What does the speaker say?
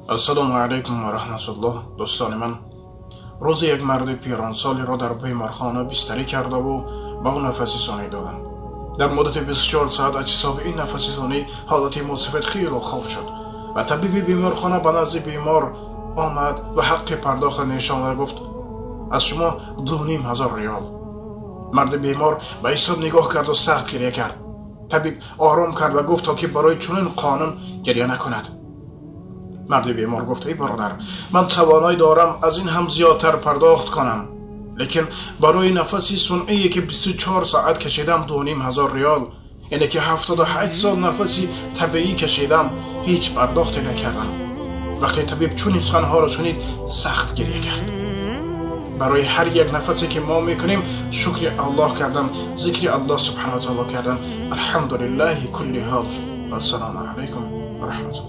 Ассалому алайкум ва раҳматуллоҳ. Дӯстони ман, рӯзе як марди пиронсолеро дар беморхона бистарӣ кардаву ба ӯ нафаси сунъӣ доданд. Дар муддати 24 соат аз ҳисоби ин нафаси сунъӣ ҳолати мусафид хело хуб шуд ва табиби беморхона ба назди бемор омад ва ҳаққи пардохтро нишон гуфт: аз шумо 2500 риёл. Марди бемор ба ҳисоб нигоҳ карду сахт гиря кард. Табиб ором кард ва гуфт, то ки барои чунин қонун гиря накунад. Марди бемор гуфт: эй бародар, ман тавоноӣ дорам аз ин ҳам зиёдтар пардохт кунам, лекин барои нафаси сунъие ки 24 соат кашидам 2500 риёл, яъне ки 78 сол нафаси табиӣ кашидам, ҳеҷ пардохте накардам. Вақте табиб чунин суханҳоро шунид, сахт гиря кард. Барои ҳар як нафасе ки мо мекунем, шукри Аллоҳ кардан, зикри Аллоҳ субҳана ва таоло кардан. Алҳамдулиллаҳи кулли ҳол. Вассалому алайкум ва раҳматуллоҳ.